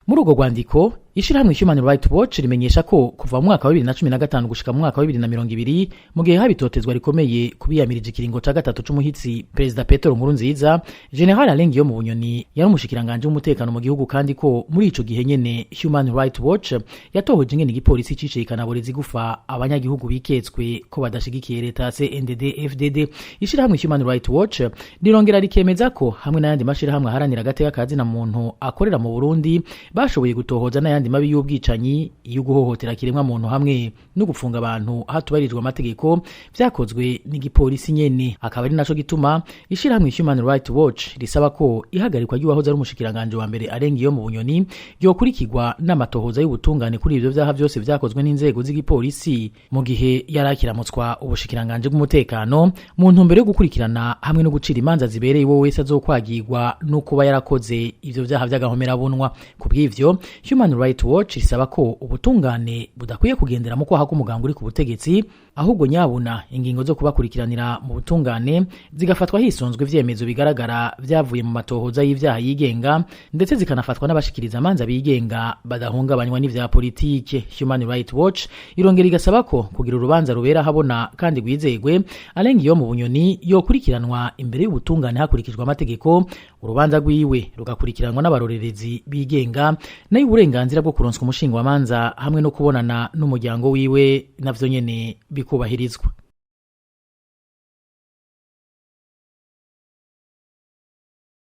Muri urwo rwandiko, ishirahamwe Human Rights Watch rimenyesha ko kuva mu mwaka wa 2015 gushika mu mwaka wa 2020, mu gihe haba itotezwa rikomeye kubiyamirije ikiringo ca gatatu c'umuhitsi Perezida Petero Nkurunziza, General Alain Guillaume Bunyoni yari umushikiranganje w'umutekano mu gihugu, kandi ko muri ico gihe nyene Human Rights Watch yatohoje ingene igipolisi cice ikanaboreza igufa abanyagihugu biketswe ko badashigikiye leta ya CNDD FDD. Ishirahamwe Human Rights Watch rirongera rikemeza ko hamwe n'ayandi mashirahamwe aharanira agateka ka zina muntu akorera mu Burundi, bashoboye gutohoza n'ayandi mabi y'ubwicanyi, yo guhohotera kiremwa muntu hamwe no gufunga abantu hatubahirijwe amategeko vyakozwe n'igipolisi nyene. Akaba ari naco gituma ishirahamwe Human Rights Watch risaba ko ihagarikwa ry'uwahoze ari umushikiranganje wa mbere Alain Guillaume Bunyoni ryokurikirwa n'amatohoza y'ubutungane kuri ivyo vyaha vyose vyakozwe n'inzego z'igipolisi mu gihe yari akiramutswa ubushikiranganje bw'umutekano, mu ntumbero yo gukurikirana hamwe no gucira imanza zibereye uwo wese azokwagirwa no kuba yarakoze ivyo vyaha vy'agahomerabunwa. Ku bw'ivyo, Human Rights Watch risaba ko ubutungane budakwiye kugendera mu kwaha k'umuganga uri ku butegetsi, ahubwo nyabuna ingingo zo kubakurikiranira mu butungane zigafatwa hisunzwe ivyemezo bigaragara vyavuye mu matohoza y'ivyaha yigenga, ndetse zikanafatwa n'abashikiriza amanza bigenga badahungabanywa n'ivya politike. Human Rights Watch irongera igasaba ko kugira urubanza rubera habona kandi rwizegwe, Alain Guillaume Bunyoni yokurikiranwa imbere y'ubutungane hakurikijwe amategeko, urubanza rwiwe rugakurikiranwa n'abarorerezi bigenga, nayo uburenganzira bwo kuronswa umushingwamanza hamwe no kubonana n'umuryango wiwe navyo nyene bikubahirizwa.